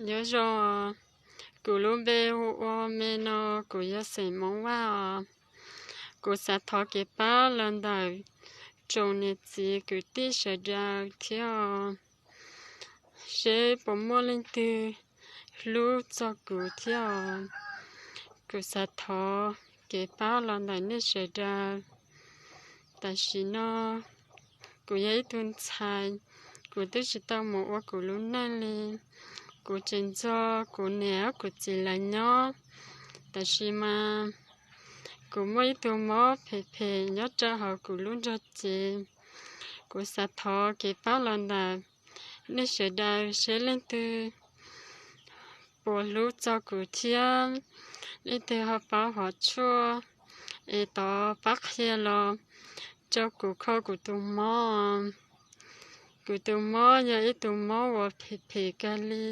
Nyob zoo, kuv lub npe hu ua Me no, kuv yog xeem Hmoob Vaj os. Kuv xav thov kev paub los ntawm tsoom niam txiv kwv tij sawv daws thiab os, seb puas muaj leej twg hlub txog kuv thiab os. Kuv xav thov kev paub los ntawm nej sawv daws. Tam sim no kuv yog ib tug ntxhais, kuv twb tsis tau mus ua kuv lub neej li. Kuv tseem nrog kuv niam kuv txiv lawv nyob, tab sis mas kuv muaj ib tug mob phem phem nyob rau hauv kuv lub nrog cev. Kuv xav thov kev paub los ntawm nej sawv daws seb leej twg puas hlub txog kuv thiab, leej twg ho paub hov tshuaj es tau pab qhia los rau kuv kho kuv tus mob. Kuv tus mob yog ib tug mob uas phem phem kawg li.